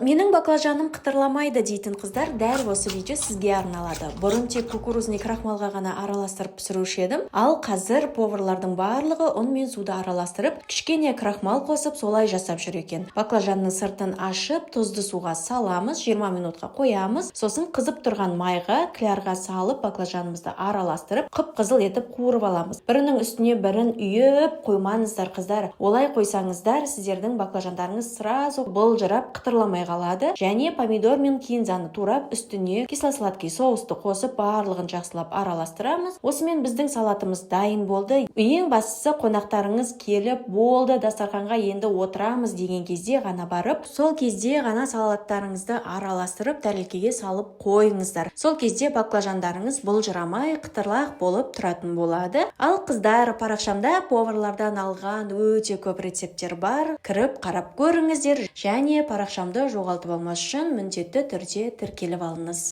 Менің баклажаным қытырламайды дейтін қыздар, дәл осы видео сізге арналады. Бұрын тек кукурузный крахмалға ғана араластырып пісіруші едім. Ал қазір поварлардың барлығы ұн мен суды араластырып, кішкене крахмал қосып, солай жасап жүр екен. Баклажанның сыртын ашып, тұзды суға саламыз, 20 минутқа қоямыз. Сосын қызып тұрған майға, клярға салып, баклажанымызды араластырып, қып-қызыл етіп қуырып аламыз. Бірінің үстіне бірін үйіп қоймаңыздар, қыздар. Олай қойсаңыздар, сіздердің баклажандарыңыз сразу былжырап, қытырламай қалады. Және помидор мен кинзаны турап, үстіне кисло-сладкий соусты қосып, барлығын жақсылап араластырамыз. Осымен біздің салатымыз дайын болды. Ең бастысы, қонақтарыңыз келіп болды, дастарханға енді отырамыз деген кезде ғана барып, сол кезде ғана салаттарыңызды араластырып, тәрелкеге салып қойыңыздар. Сол кезде баклажандарыңыз былжырамай, қытырлақ болып тұратын болады. Ал, қыздар, парақшамда поварлардан алған өте көп рецепттер бар, кіріп қарап көріңіздер. Және парақшамды жоғалтып алмас үшін міндетті түрде тіркеліп алыңыз.